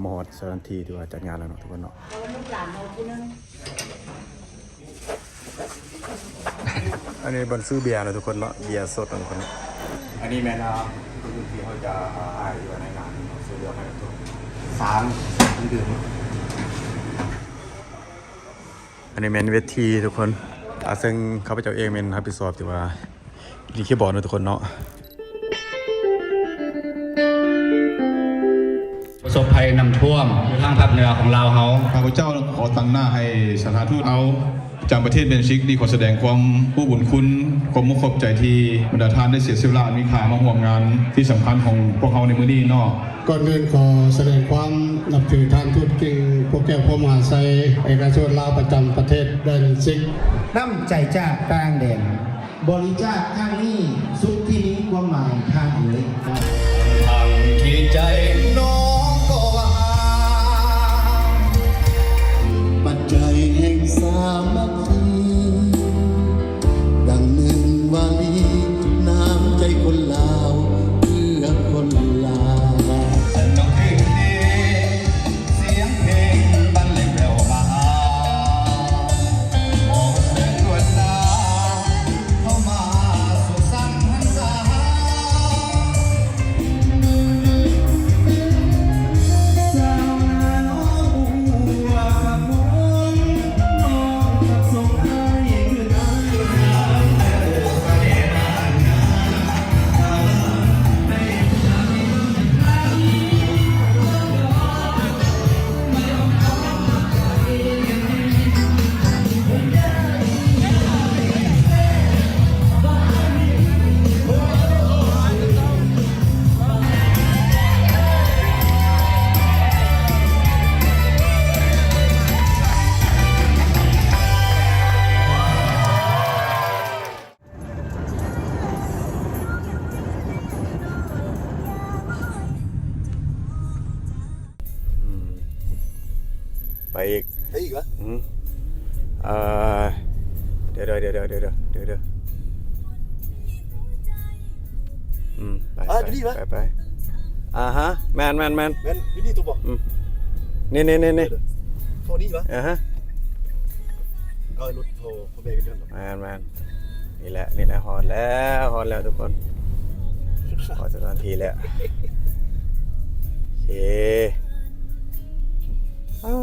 ມາຮອດສະຖານທີ່ທີ່ວ່າຈັດງານແລ້ວເນາະທຸກຄົນເນາະ. ອັນນີ້ບ່ອນຊື້ເບຍເນາະທຸກຄົນເນາະ, ເບຍສົດເນາະທຸກຄົນເນາະ. ອັນນີ້ແມ່ນ ອ່າ ທີ່ເຮົາຈະ ອ່າ ໃຫ້ຢູ່ໃນງານເນາະ, ຊື້ເບຍໃຫ້ທຸກຄົນ ສາມເດືອນ. ອັນນີ້ແມ່ນເວທີທຸກຄົນ ອ່າ ເຊິ່ງຂ້າພະເຈົ້າເອງແມ່ນຮັບຜິດຊອບທີ່ວ່າ ດີຄີບອດເນາະທຸກຄົນເນາະ. ປະສົບໄພນ້ຳຖ້ວມຢູ່ທາງພາກເໜືອຂອງລາວເຮົາ. ຂ້າພະເຈົ້າຂໍຕາງໜ້າໃຫ້ສະຖານທູດລາວປະຈຳປະເທດເບນຊິກ ນີ້ຂໍສະແດງຄວາມຮູ້ບຸນຄຸນ ຄວາມມຸກຂອບໃຈທີ່ບັນດາທ່ານໄດ້ເສຍເສຍສະຫຼະອັນມີຄ່າມາຮ່ວມງານທີ່ສຳຄັນຂອງພວກເຮົາໃນມື້ນີ້ເນາະ. ກ່ອນອື່ນຂໍສະແດງຄວາມນັບຖືທ່ານທູດກິ່ງ ພົມແກ້ວ ພົມມະຫາໄຊ ເອກອັຄຣາຊທູດລາວປະຈຳປະເທດເບນຊິກ. ນ້ຳໃຈຈາກຕ່າງແດນ ບໍລິຈາກຄັ້ງນີ້ສຸດທີ່ມີຄວາມໝາຍທ່ານເອີຍ. ທັງທີ່ໃຈນ້ອງກໍວ່າ ປັດໄຈແຫ່ງສາມັກຄີ ດັ່ງໜຶ່ງວາລີ ນ້ຳໃຈຄົນລາວເພື່ອຄົນລາວ. ສະໜຸກຄືດີ ສຽງເພງບັນເລງແວ່ວມາຫາ ຂໍເຊີນຊວນນາງເຂົ້າມາສຸກສັນຫັນສາ. ອືມ ໄປອີກ ໄປອີກຫວາ? ອືມ ເອີ ດຽວໆ ດຽວໆ ດຽວໆ ອືມ ໄປ ອ່າ ໄປ ຢູ່ນີ້ຫວາ? ໄປ ໄປ ອ່າຮະ ແມ່ນໆໆ ແມ່ນຢູ່ນີ້ຕົວບໍ່? ອືມ ນີ້ໆໆ ເຂົ້ານີ້ຫວາ? ອ່າຮະ ເອົາລົດ ໂທ ເຂົາແບກຢູ່ນັ້ນ ແມ່ນໆ ນີ້ແຫຼະ ນີ້ແຫຼະ ຮອດແລ້ວ ຮອດແລ້ວທຸກຄົນ ຮອດສະຖານທີ່ແລ້ວ ໂອເຄ ເອົ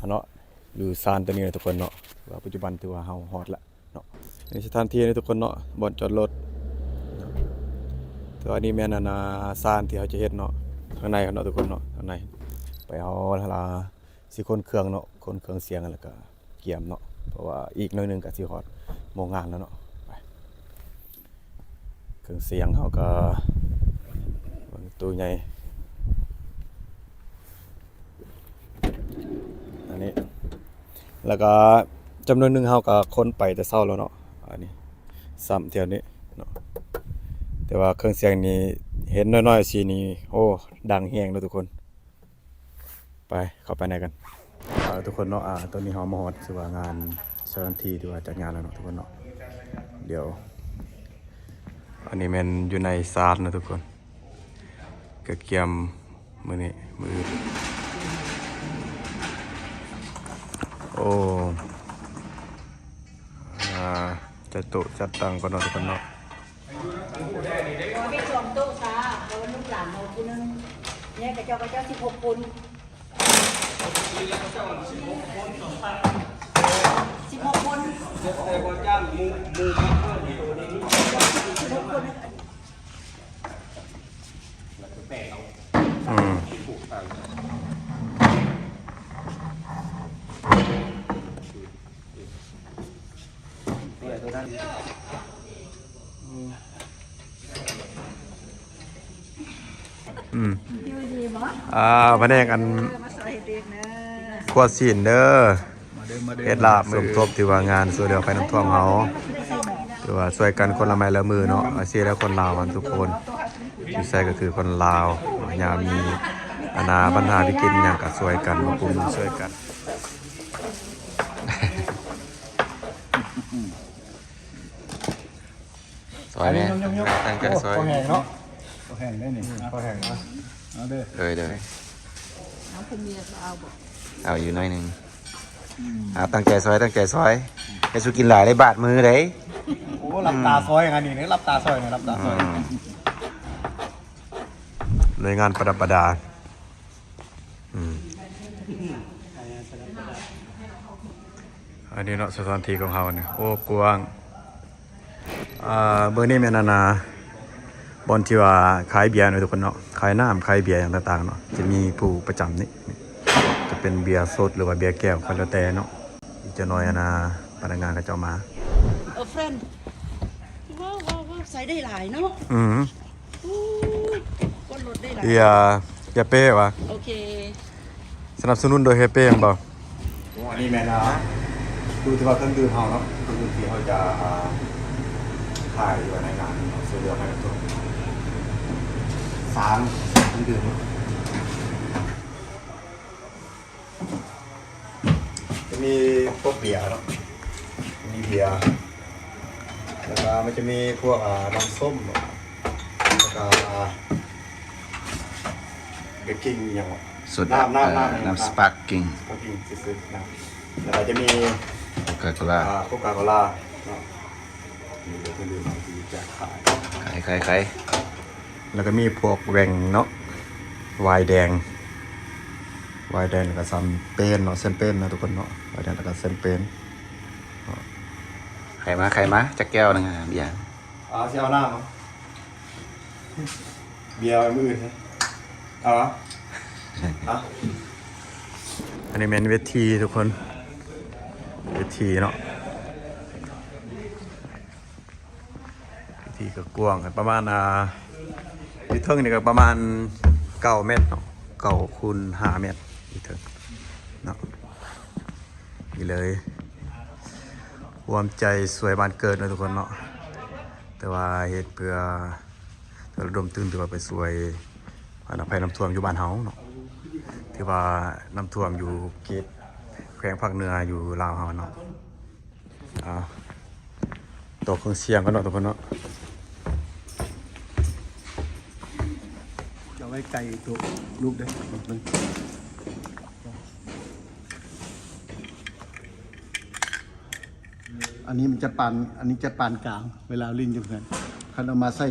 າເນາະ ຢູ່ຊານໂຕນີ້ນະທຸກຄົນເນາະ ວ່າປັດຈຸບັນຖືວ່າເຮົາຮອດລະເນາະ ໃນສະຖານທີ່ນະທຸກຄົນເນາະ ບ່ອນຈອດລົດ ແຕ່ວ່ານີ້ແມ່ນ ອັນນ່າ ຊານທີ່ເຮົາຈະເຮັດເນາະ ທາງໃນເນາະທຸກຄົນເນາະ ທາງໃນ ໄປເຮົາລະ ຊິຂົນເຄື່ອງເນາະ ຂົນເຄື່ອງສຽງ ແລ້ວກະກຽມເນາະ ເພາະວ່າອີກໜ້ອຍໜຶ່ງກະຊິຮອດໂຮງງານແລ້ວເນາະ ໄປ ເຄື່ອງສຽງເຮົາກະ ເບິ່ງຕູ້ໃຫຍ່ ອັນນີ້ ແລ້ວກະຈຳນວນໜຶ່ງເຮົາກະຂົນໄປແຕ່ເຊົ້າແລ້ວເນາະ ອັນນີ້ ຊ້ຳແຖວນີ້ເນາະ ແຕ່ວ່າເຄື່ອງສຽງນີ້ເຫັນນ້ອຍໆ ຊີ້ນີ້ ໂອ້ ດັງແຮງເນາະທຸກຄົນ. ໄປ ເຂົ້າໄປໃນກັນ ເອີ ທຸກຄົນເນາະ ອ່າ ຕອນນີ້ເຮົາມາຮອດ ຖືວ່າງານ ສະຖານທີ່ທີ່ວ່າຈັດງານແລ້ວເນາະທຸກຄົນເນາະ ດຽວ ອັນນີ້ແມ່ນຢູ່ໃນຊານເນາະທຸກຄົນ ກະກຽມມື້ນີ້ ມື້ອື່ນ ໂອ້ ອ່າ ຈັດໂຕະຈັດຕັ່ງກ່ອນເນາະທຸກຄົນເນາະ. ເຮັດສອງໂຕະຊາ ເພາະວ່າລູກຫຼານເຮົາຜູ້ໜຶ່ງ ແຍກະເຈົ້າ ເຂົາເຈົ້າສິບຫົກຄົນ ສິບຫົກຄົນ ແຕ່ບໍ່ຈ້າງໝູ່ ໝູ່ມາເພີ່ມອີກ ສິບຫົກຄົນ ແລ້ວກະແປກເອົາ ອືມ ອືມ ອ່າ ພະແນກອັນ ເອີ ມາຊ່ອຍເຮັດເອງເດີ ຄົວຊີ້ນເດີ ມາເດີ ມາເດີ ເຮັດລາບ ສົມທົບ ຖືວ່າງານຊ່ວຍເຫຼືອໄພນ້ຳຖ້ວມເຮົາ ຖືວ່າຊ່ວຍກັນຄົນລະໄມ້ລະມືເນາະ ອາຊີບແລ້ວຄົນລາວຫັ້ນທຸກຄົນ ຢູ່ໃສກະຄືຄົນລາວ ຍາມມີ ອັນນ່າ ບັນຫາວິກິດຫຍັງກະຊ່ວຍກັນ ມາກຸມຊ່ວຍກັນ. ຊ່ອຍແດ່ ຕັ້ງໃຈຊ່ອຍ ໂອ້ ພໍແຮງເນາະ ແຫ້ງໄດ້ນີ້ ພໍແຫ້ງເນາະ ເອົາເດີ ໂດຍໆ ເອົາ ຜູ້ເມຍກໍເອົາບໍ່? ເອົາຢູ່ໜ້ອຍໜຶ່ງ ອືມ ເອົາ ຕັ້ງໃຈຊອຍ ຕັ້ງໃຈຊອຍ ໃຫ້ສຸກິນຫຼາຍໄດ້ບາດມືເດ້. ໂອ້ ຫຼັບຕາຊອຍອັນນີ້ ຫຼັບຕາຊອຍນີ້ ຫຼັບຕາຊອຍ ອືມ ໂດຍງານປະດັບປະດາ. ອືມ ອັນນີ້ເນາະ ສະຖານທີ່ຂອງເຮົານີ້ ໂອ້ ກວ້າງ. ອ່າ ເບິ່ງນີ້ແມ່ນອັນນ່າ ບ່ອນທີ່ວ່າຂາຍເບຍເນາະທຸກຄົນເນາະ ຂາຍນ້ຳ ຂາຍເບຍຫຍັງຕ່າງໆເນາະ ຈະມີຜູ້ປະຈຳນີ້ ຈະເປັນເບຍສົດ ຫຼືວ່າເບຍແກ້ວ ກໍແລ້ວແຕ່ເນາະ. ອີກຈັກໜ້ອຍອັນນ່າ ພະນັກງານເຂົາເຈົ້າມາ. ເອີ ເຟຣນ ວ້າວໆໆ ໃສ່ໄດ້ຫຼາຍເນາະ. ອືມ ໂອ້ຍ ກົດລົດໄດ້ຫຼາຍ ເບຍ ເບຍເປ້ຫວາ? ໂອເຄ ສະໜັບສະໜູນໂດຍເຮເປ້ແມ່ນບໍ່? ອັນນີ້ແມ່ນ ອ່າ ດູທີ່ວ່າເຄື່ອງດື່ມເຮົາເນາະ ເຄື່ອງດື່ມທີ່ເຮົາຈະ ອ່າ ຂາຍຢູ່ໃນງານເນາະ ຊ່ວຍເຫຼືອໃຫ້ກັບຕົວສານເຄື່ອງດື່ມເນາະ. ຈະມີພວກເບຍເນາະ ມີເບຍ ແລ້ວກໍມັນຈະມີພວກ ອ່າ ນ້ຳສົ້ມເນາະ ແລ້ວກໍ ອ່າ ເບກກິ້ງອີ່ຫຍັງເນາະ ສະ ນ້ຳ ນ້ຳ ເອີ ນ້ຳ ນ້ຳ ສະປາກກິ້ງ ສະປາກກິ້ງຊື່ໆ ນະ ແລ້ວກໍຈະມີໂຄຄາໂຄລາ ອ່າ ໂຄຄາໂຄລາເນາະ. ນີ້ເດີ ເພິ່ນເດີມາທີ່ຈະຂາຍ ຂາຍ ຂາຍ ຂາຍ ແລ້ວກໍມີພວກແວງເນາະ ວາຍແດງ ວາຍແດງ ແລ້ວກໍແຊມເປນເນາະ ແຊມເປນເນາະທຸກຄົນເນາະ ວາຍແດງ ແລ້ວກໍແຊມເປນເນາະ. ໃຄມາ ໃຄມາ ຈັກແກ້ວໜຶ່ງ ເບຍ ອ່າ ຊິເອົານ້ຳ ເບຍໄວ້ມື້ອື່ນ ເອົາ ເອົາ. ອັນນີ້ແມ່ນເວທີທຸກຄົນ ເວທີເນາະ ເວທີກໍກວ້າງ ປະມານ ອ່າ ຢູ່ເທິງນີ້ກໍປະມານເກົ້າແມັດເນາະ ເກົ້າຄູນຫ້າແມັດ ຢູ່ເທິງເນາະ. ນີ້ເລີຍ ຮ່ວມໃຈຊ່ວຍບ້ານເກີດເນາະທຸກຄົນເນາະ ແຕ່ວ່າເຮັດເພື່ອ ເພື່ອລະດົມທຶນ ເພື່ອໄປຊ່ວຍ ອັນ ໄພນ້ຳຖ້ວມຢູ່ບ້ານເຮົາເນາະ ທີ່ວ່ານ້ຳຖ້ວມຢູ່ເຂດແຂວງພາກເໜືອຢູ່ລາວເຮົາເນາະ. ອ່າ ໂຕະເຄື່ອງສຽງກັນເນາະທຸກຄົນເນາະ ຈະໄວ້ໄກໂຕະລູກເດ້. ອັນນີ້ມັນຈະປານ ອັນນີ້ຈະປານກາງ ເວລາຫຼິ້ນຢູ່ເຮືອນ ຄັນເອົາມາໃສ່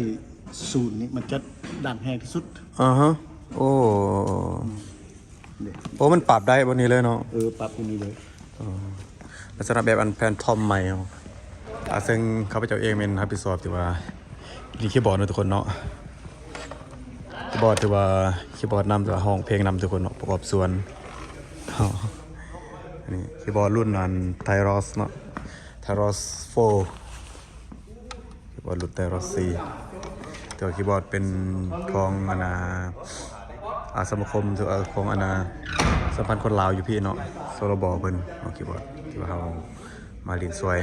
ສູນນີ້ ມັນຈະດັງແຮງທີ່ສຸດ. ອ່າຮະ ໂອ້ ເດ້ ໂອ້ ມັນປັບໄດ້ບ່ອນນີ້ເລີຍເນາະ? ເອີ ປັບຢູ່ນີ້ເລີຍ. ອໍ ລັກສະນະແບບອັນແພນທອມໃໝ່ເນາະ ອ່າ ເຊິ່ງຂ້າພະເຈົ້າເອງແມ່ນຮັບຜິດຊອບທີ່ວ່າຫຼິ້ນຄີບອດເນາະທຸກຄົນເນາະ. ຄີບອດຖືວ່າຄີບອດນຳ ແຕ່ວ່າຮ້ອງເພງນຳທຸກຄົນເນາະ ປະກອບສ່ວນ. ອັນນີ້ຄີບອດລຸ້ນອັນໄທຣອສເນາະ ໄທຣອສໂຟ ຄີບອດລຸ້ນໄທຣອສສີ່ ແຕ່ວ່າຄີບອດເປັນຂອງອັນນ່າ ອ່າ ສະມາຄົມ ຫຼືວ່າຂອງອັນນ່າ ສະຫະພັນຄົນລາວຢູ່ພີ້ເນາະ ຊລບ ເພິ່ນເອົາຄີບອດທີ່ວ່າເຮົາມາຫຼິ້ນຊ່ວຍ.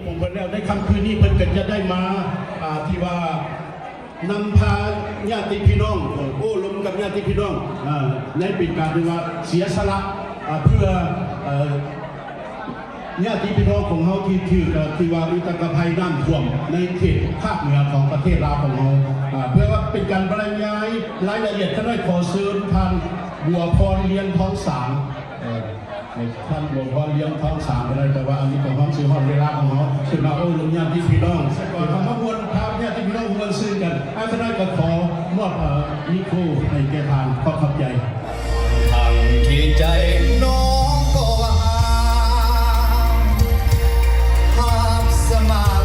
ຂອງເພິ່ນແລ້ວ ໃນຄ່ຳຄືນນີ້ເພິ່ນກໍຈະໄດ້ມາ ອ່າ ທີ່ວ່ານຳພາຍາດຕິພີ່ນ້ອງ ໂອ້ລົມກັບຍາດຕິພີ່ນ້ອງ ອ່າ ໃນເປັນການທີ່ວ່າເສຍສະຫຼະ ອ່າ ເພື່ອ ເອີ ຍາດຕິພີ່ນ້ອງຂອງເຮົາທີ່ຖືກ ເອີ ທີ່ວ່າອຸທົກກະໄພນ້ຳຖ້ວມໃນເຂດພາກເໜືອຂອງປະເທດລາວຂອງເຮົາ ເພື່ອວ່າເປັນການບັນຍາຍລາຍລະອຽດ ຂ້ານ້ອຍຂໍເຊີນທ່ານ ບົວພອນ ລຽນທອງສາງ ເອີ ທ່ານບົວພອນ ລຽນທອງສາງ ກໍໄດ້ ແຕ່ວ່າອັນນີ້ກໍຮອດ ຊິຮອດເວລາຂອງເຮົາ ຊິມາໂອ້ລົມຍາດຕິພີ່ນ້ອງ ເຮົາມາມ່ວນພາຍາດຕິພີ່ນ້ອງມ່ວນຊື່ນກັນ ຂ້ານ້ອຍກໍຂໍມອບ ເອີ ມີໂຄໃຫ້ແກ່ທ່ານ ຂໍຂອບໃຈ. ທັງທີ່ໃຈນ້ອງກໍຫາ ຮັບສະໝັກ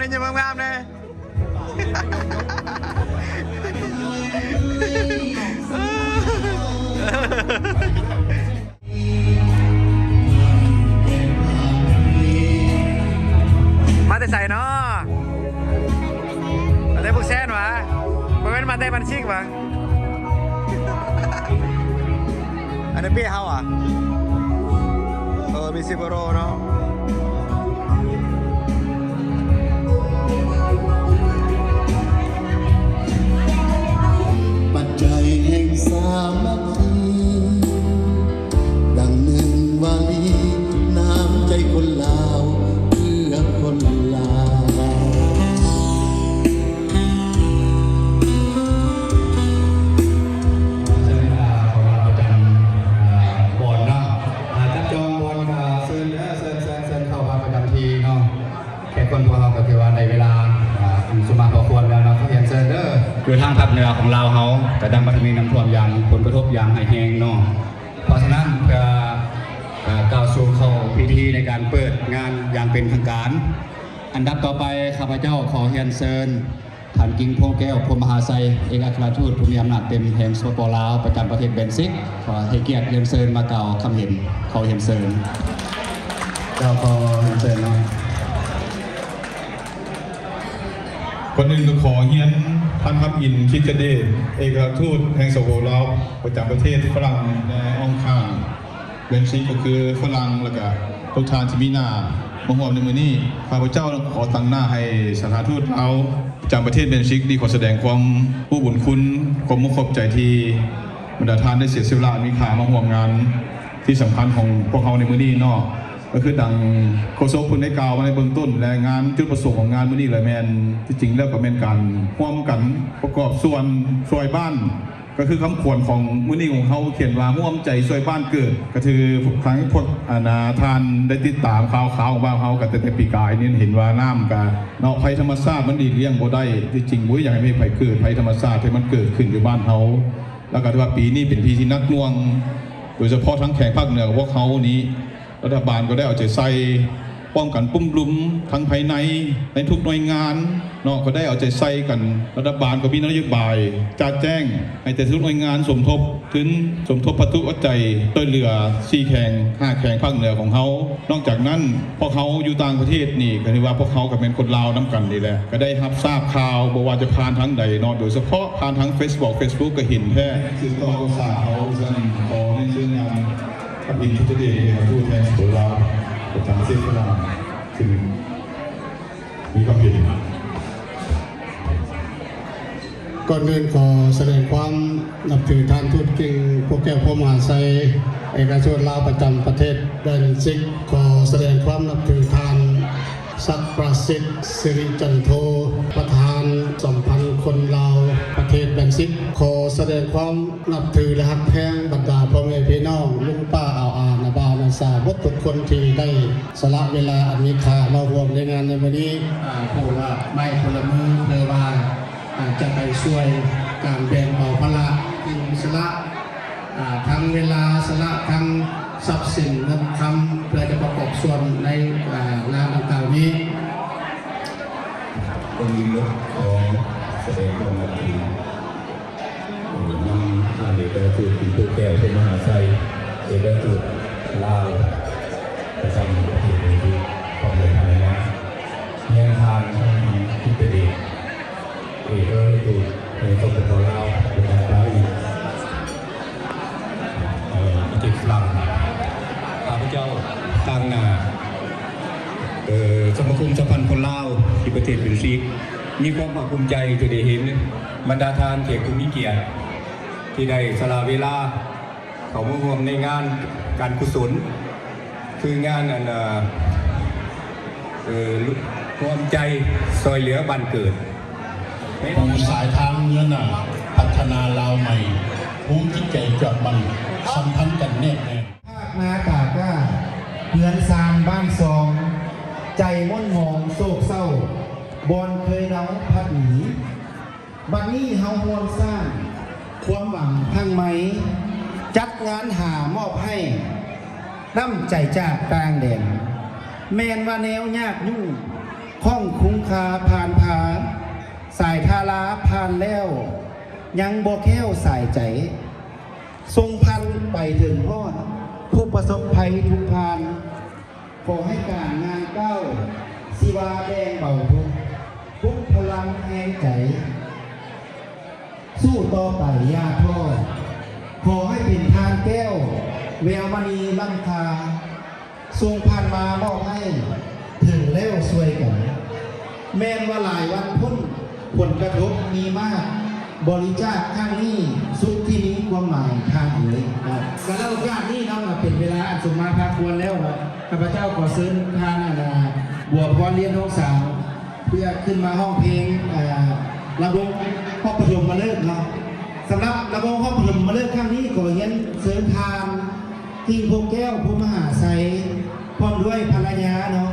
ເປັນຫຍັງງາມແດ່? ມາແຕ່ໃສເນາະ? ມາແຕ່ບາງແສນຫວາ? ບໍ່ແມ່ນມາແຕ່ບ້ານຊິກຫວາ? ອັນນີ້ເປ້ເຮົາຫວາ? ເອີ ມີຊິບໂຣເນາະ. ປັດໄຈແຫ່ງສາມັກຄີ ດັ່ງໜຶ່ງວາລີ ນ້ຳໃຈຄົນລາວ ເພື່ອຄົນລາວ. ເຊີນ ອາ ເຂົ້າມາປະຈຳ ອາ ບ່ອນເນາະ ອາ ຈັບຈອງບ່ອນ ອາ ເຊີນເດີ ເຊີນ ເຊີນ ເຊີນເຂົ້າມາປະຈຳທີ່ເນາະ. ແຂກຄົນພວກເຮົາກໍຖືວ່າໄດ້ເວລາ ອາ ອັນສົມມາພໍຄວນແລ້ວເນາະ ຂໍຮຽນເຊີນເດີ. ຄືທາງພາກເໜືອຂອງລາວເຮົາກະກຳລັງມີນ້ຳຖ້ວມຢ່າງ ຜົນກະທົບຢ່າງຮ້າຍແຮງເນາະ. ເພາະສະນັ້ນເພື່ອ ອາ ກ້າວສູ່ເຂົ້າພິທີໃນການເປີດງານຢ່າງເປັນທາງການ, ອັນດັບຕໍ່ໄປ ຂ້າພະເຈົ້າຂໍຮຽນເຊີນ ທ່ານ ກິ່ງ ພວງແກ້ວ ພົມມະຫາໄຊ ເອກອັກຄະລັດທູດຜູ້ມີອຳນາດເຕັມແຫ່ງ ສປປ ລາວ ປະຈຳປະເທດເບນຊິກ ຂໍໃຫ້ກຽດຮຽນເຊີນມາກ່າວຄຳເຫັນ. ຂໍຮຽນເຊີນ. ເຈົ້າ ຂໍຮຽນເຊີນເນາະ. ກ່ອນອື່ນກໍຂໍຮຽນທ່ານ ຄຳອິນ ຄິດຈະເດດ ເອກອັກຄະລັດທູດແຫ່ງ ສປປ ລາວ ປະຈຳປະເທດຝຣັ່ງ ແລະ ອ້ອມຂ້າງ ເບນຊິກ ກໍຄືຝຣັ່ງ ແລ້ວກະທຸກທ່ານທີ່ມີໜ້າມາຮ່ວມໃນມື້ນີ້. ຂ້າພະເຈົ້າຂໍຕາງໜ້າໃຫ້ສະຖານທູດລາວປະຈຳປະເທດເບນຊິກນີ້ ຂໍສະແດງຄວາມຮູ້ບຸນຄຸນ ຂອບອົກຂອບໃຈທີ່ບັນດາທ່ານໄດ້ເສຍສະຫຼະມີຄ່າມາຮ່ວມງານທີ່ສຳຄັນຂອງພວກເຮົາໃນມື້ນີ້ເນາະ. ກໍຄືດັ່ງໂຄສົກເພິ່ນໄດ້ກ່າວມາໃນເບື້ອງຕົ້ນ ແລະ ງານ ຈຸດປະສົງຂອງງານມື້ນີ້ລະແມ່ນ ທີ່ຈິງແລ້ວກໍແມ່ນການຮ່ວມກັນປະກອບສ່ວນຊ່ວຍບ້ານ ກໍຄືຄຳຂວັນຂອງມື້ນີ້ຂອງເຮົາຂຽນວ່າ ຮ່ວມໃຈຊ່ວຍບ້ານເກີດ ກໍຖືທາງພວກ ອັນນ່າ ທ່ານໄດ້ຕິດຕາມຂ່າວຄາວຂອງບ້ານເຮົາກັນຕັ້ງແຕ່ປີກາຍນີ້ ເຫັນວ່ານ້ຳກະເນາະ ໄພທຳມະຊາດມັນຫຼີກລ່ຽງບໍ່ໄດ້. ທີ່ຈິງບໍ່ຢາກໃຫ້ມີໄພເກີດ ໄພທຳມະຊາດທີ່ມັນເກີດຂຶ້ນຢູ່ບ້ານເຮົາ ແລ້ວກໍຖືວ່າປີນີ້ເປັນປີທີ່ໜັກໜ່ວງ ໂດຍສະເພາະທາງແຂວງພາກເໜືອຂອງພວກເຮົານີ້ ລັດຖະບານກໍໄດ້ເອົາໃຈໃສ່ປ້ອງກັນປຸ້ມລຸມທັງພາຍໃນ ໃນທຸກໜ່ວຍງານເນາະ ກໍໄດ້ເອົາໃຈໃສ່ກັນ. ລັດຖະບານກໍມີນະໂຍບາຍຈະແຈ້ງໃຫ້ແຕ່ທຸກໜ່ວຍງານສົມທົບທຶນ ສົມທົບວັດຖຸປັດໄຈ ຊ່ວຍເຫຼືອສີ່ແຂວງຫ້າແຂວງພາກເໜືອຂອງເຮົາ. ນອກຈາກນັ້ນ ພວກເຮົາຢູ່ຕ່າງປະເທດນີ້ ກໍຖືວ່າພວກເຮົາກໍແມ່ນຄົນລາວນຳກັນນີ້ແຫຼະ ກໍໄດ້ຮັບຊາບຂ່າວ ບໍ່ວ່າຈະຜ່ານທາງໃດເນາະ ໂດຍສະເພາະຜ່ານທາງເຟສບຸກ ເຟສບຸກກໍເຫັນແທ້. ສືບຕໍ່ຂ່າວສານເຮົາ ຊັ້ນຂໍຮຽນເຊີນທ່ານ ຄຳອິນ ຄິດຈະເດດ ເອກອັກຄະລັດທູດແຫ່ງ ສປປ ລາວ ປະຈຳປະເທດຝຣັ່ງ ຊຶ່ງມີຄວາມເຫັນ. ກ່ອນອື່ນຂໍສະແດງຄວາມນັບຖືທ່ານທູດກິ່ງ ພວງແກ້ວ ພົມມະຫາໄຊ ເອກອັກຄະລັດທູດລາວປະຈຳປະເທດເບນຊິກ. ຂໍສະແດງຄວາມນັບຖືທ່ານ ສັກປະສິດ ສິລິຈັນໂທ ປະທານສຳພັນຄົນລາວປະເທດເບນຊິກ. ຂໍສະແດງຄວາມນັບຖື ແລະ ຮັກແພງບັນດາພໍ່ແມ່ພີ່ນ້ອງ ລຸງປ້າອາວອາ ນ້າບ່າວນ້າສາວ ເບິດທຸກຄົນທີ່ໄດ້ສະຫຼະເວລາອັນມີຄ່າມາຮ່ວມໃນງານໃນມື້ນີ້. ອາ ຜູ້ລະໄມ້ຄົນລະມື ເພື່ອວ່າ ອາ ຈະໄປຊ່ວຍການແບ່ງເບົາພາລະ ທີ່ສະຫຼະ ອາ ທັງເວລາ ສະຫຼະທັງຊັບສິນເງິນຄຳ ເພື່ອຈະປະກອບສ່ວນໃນ ອາ ງານດັ່ງກ່າວນີ້. ກ່ອນອື່ນເນາະ ຂໍສະແດງຄວາມນັບຖື ນຳທ່ານເອກອັກຄະລັດທູດ ພວງແກ້ວ ພົມມະຫາໄຊ ເອກອັກຄະລັດທູດລາວປະຈຳປະເທດ ພວມດ້ວຍພະຍາຍາມ ຮຽນທ່ານ ຄຳອິນ ຄິດຈະເດດ ເອກອັກຄະລັດທູດ ແຫ່ງ ສປປ ລາວ ປະຈຳປະເທດ ເອີ ປະເທດຝຣັ່ງ. ຂ້າພະເຈົ້າຕາງໜ້າ ເອີ ສະມາຄົມສຳພັນຄົນລາວທີ່ປະເທດເບນຊິກ ມີຄວາມພາກພູມໃຈທີ່ໄດ້ເຫັນບັນດາທ່ານແຂກຜູ້ມີກຽດ ທີ່ໄດ້ສະຫຼະເວລາເຂົ້າມາຮ່ວມໃນງານການກຸສົນ ຄືງານອັນ ເອີ ເອີ ຮ່ວມໃຈຊ່ອຍເຫຼືອບ້ານເກີດ. ປູສາຍທາງເຮືອໜ້າ ພັດທະນາລາວໃໝ່ ພູມຈິດໃຈຈອດໝັ້ນ ສຳພັນກັນແນບແໜ້ນ. ພາກນາກາກ້າ ເຮືອນຊານບ້ານຊ່ອງ ໃຈໝົນໝອງໂສກເສົ້າ ບ່ອນເຄີຍເນົາພັດໜີ. ບັດນີ້ເຮົາຮ່ວມສ້າງຄວາມຫວັງຄັ້ງໃໝ່ ຈັດງານຫາມອບໃຫ້ ນ້ຳໃຈຈາກຕ່າງແດນ ແມ່ນວ່າແນວຍາກຫຍຸ້ງ ຂ້ອງຄຸງຄາຜ່ານຜ່າ ສາຍທາລາຜ່ານແລ້ວ ຍັງບໍ່ແຄ້ວສາຍໃຈ ສົ່ງພັນໄປເຖິງຮອດ ຜູ້ປະສົບໄພທຸກທ່ານ ຂໍໃຫ້ການງານກ້າວ ຊິວ່າແບ່ງເບົາທຸກ ປຸກພະລັງແຮງໃຈ ສູ້ຕໍ່ໄປຢ່າທໍ້ ຂໍໃຫ້ເປັນທານແກ້ວ ແວວມະນີລ້ຳຄ່າ ສົ່ງຜ່ານມາມອບໃຫ້ ເຖິງແລ້ວຊ່ວຍກັນ ແມ່ນວ່າຫຼາຍວັນພົ້ນ ຜົນກະທົບມີມາກ ບໍລິຈາກຄັ້ງນີ້ ສຸດທີ່ມີຄວາມໝາຍທ່ານເອີຍ. ກະໃນໂອກາດນີ້ເນາະ ກະເປັນເວລາອັນສົມມາພາຄວນແລ້ວເນາະ ຂ້າພະເຈົ້າຂໍເຊີນທ່ານ ອັນ ບົວພອນ ລຽນຮົງສາວ ເພື່ອຂຶ້ນມາຮ້ອງເພງ ອາ ລຳວົງຮອບປະຖົມມະເລີກເນາະ. ສຳລັບລຳວົງຮອບປະຖົມມະເລີກຄັ້ງນີ້ ຂໍຮຽນເຊີນທ່ານ ກິ່ງພົມແກ້ວ ພົມມະຫາໄຊ ພ້ອມດ້ວຍພັນລະຍາເນາະ.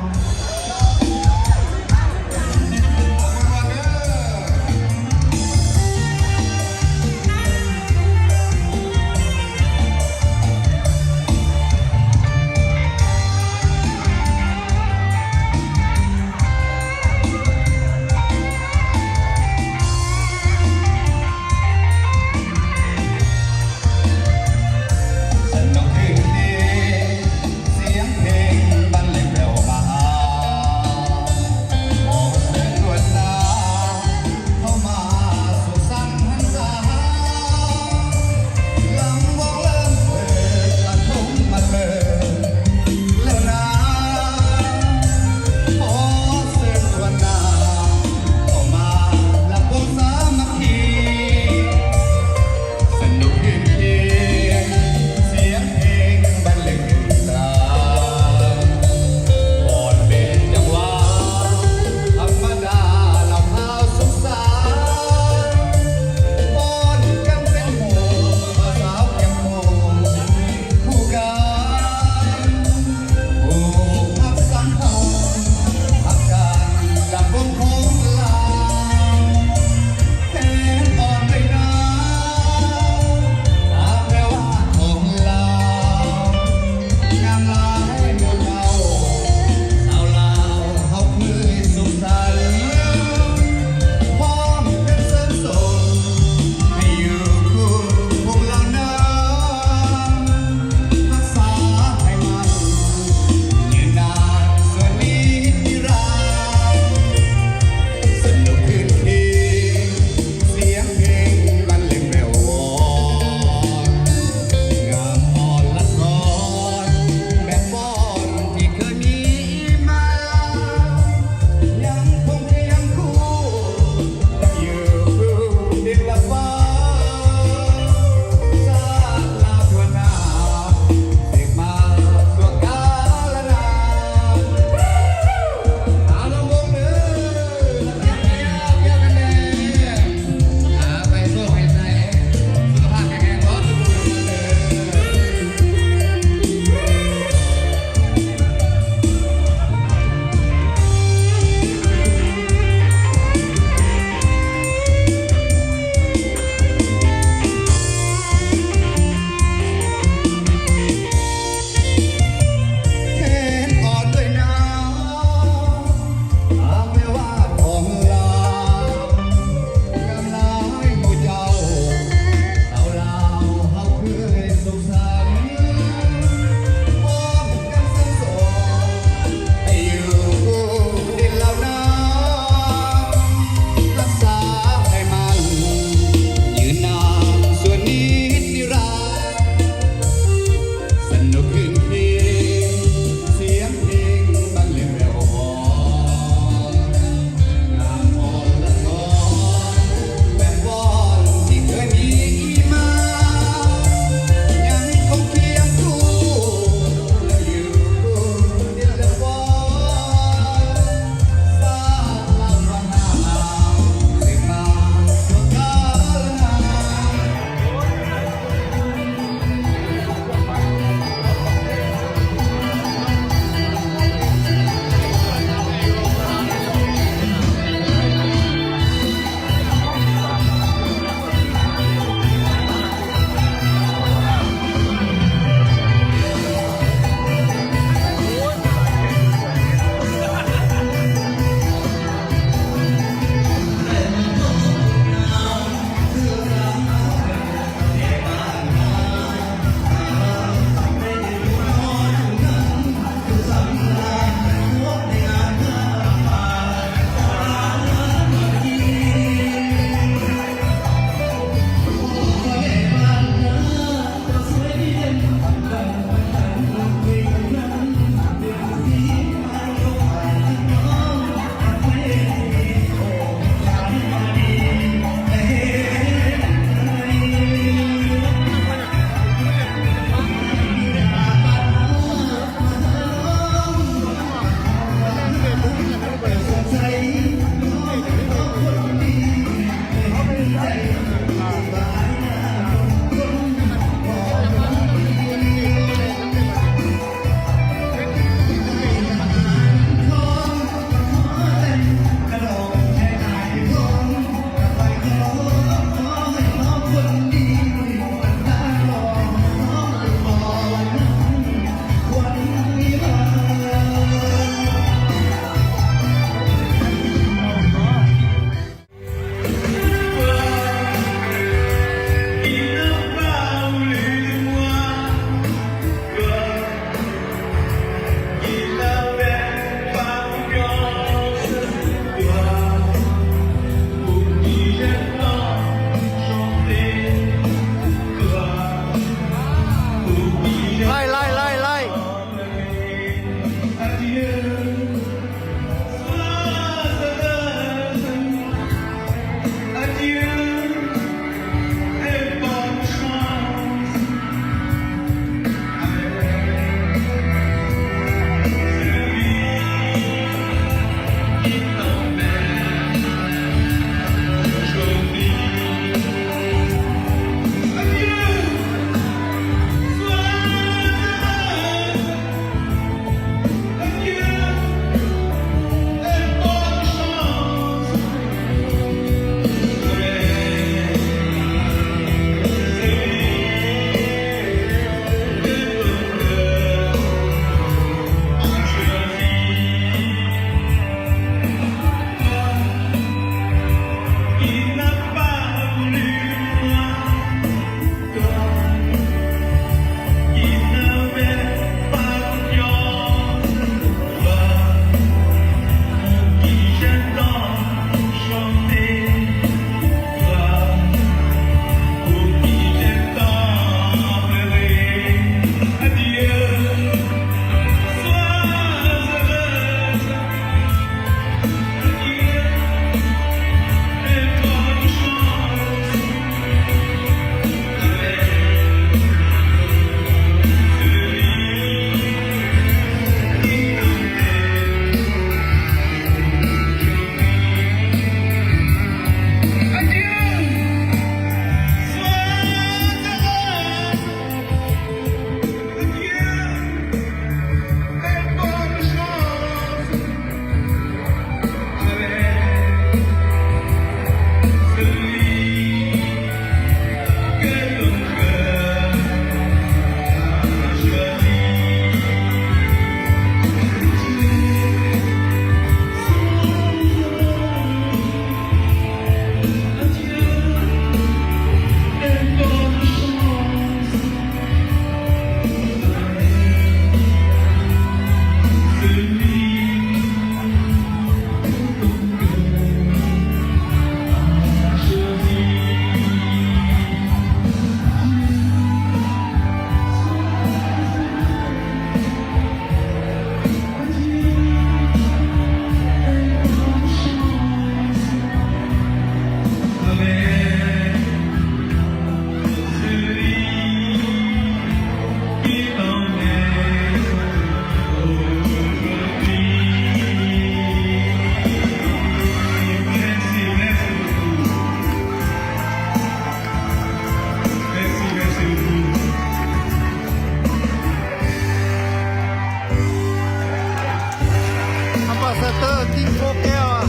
Sénateur Team Fort Pierre,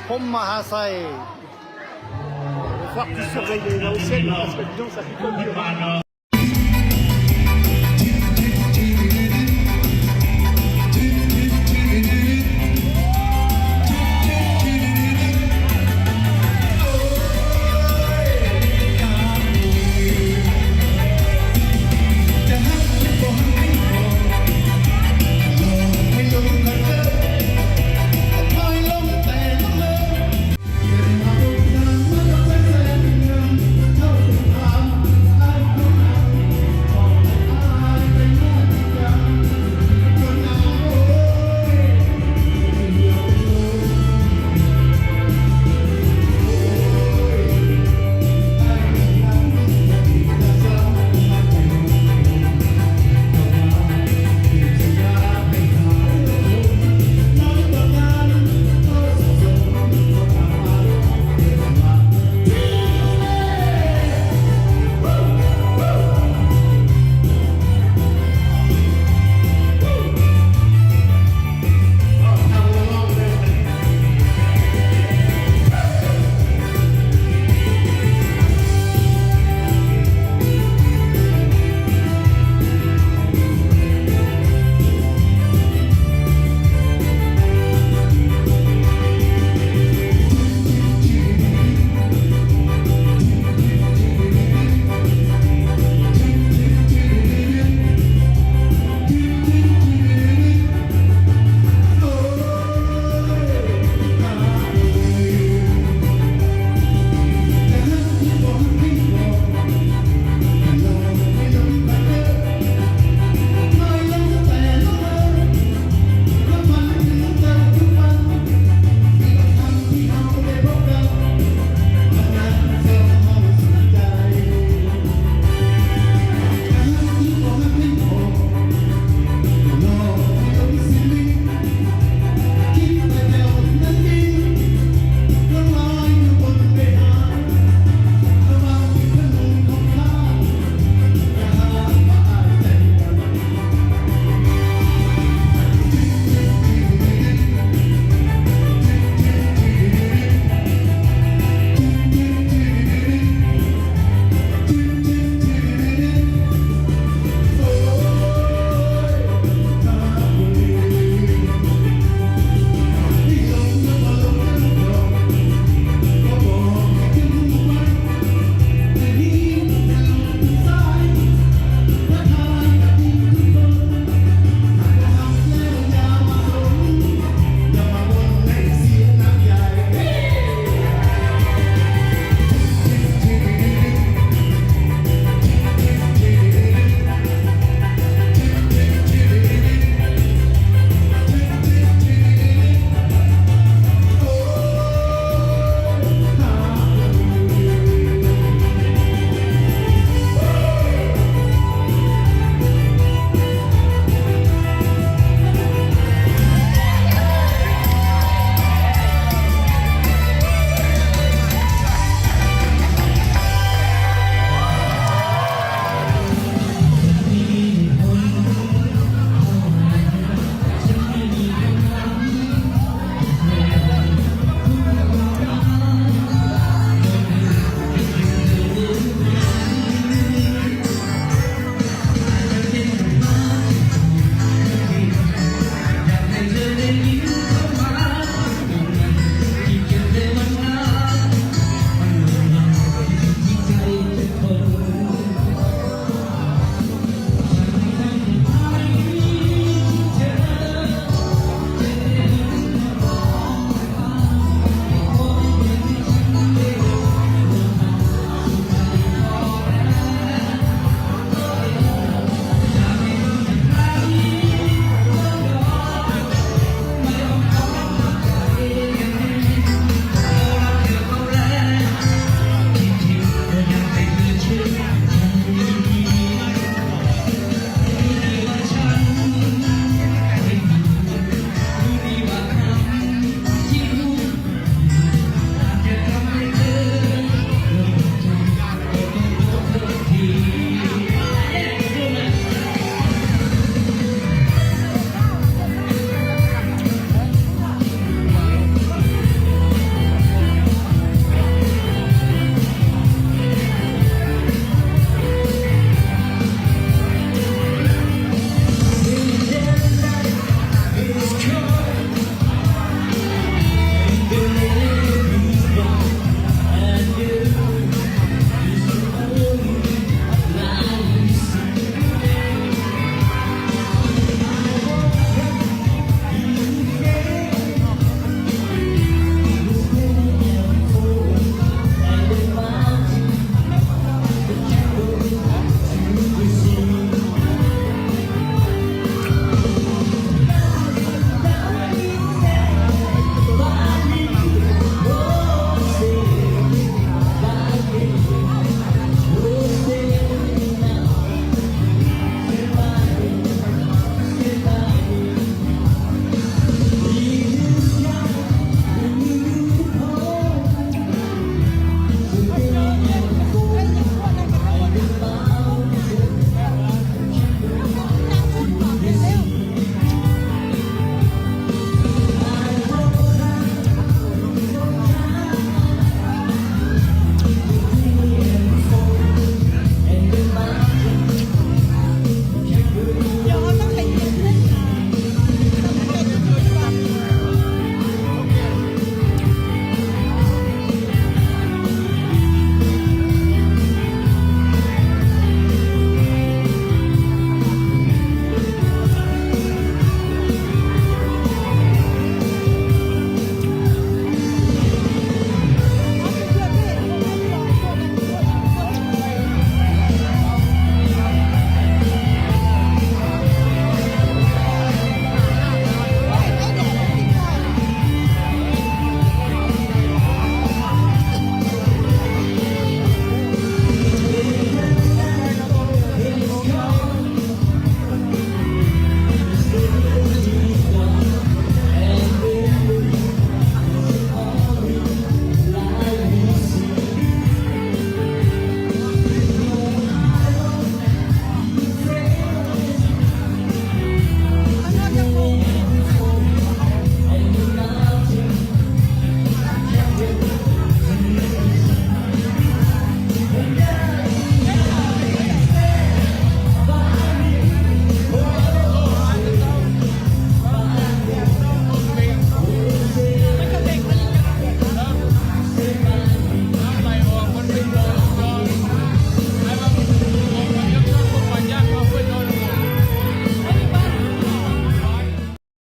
ພົມມະຫາໄຊ. Faut voir qui surveille les Laotiennes, parce que dis donc, ça picole dur.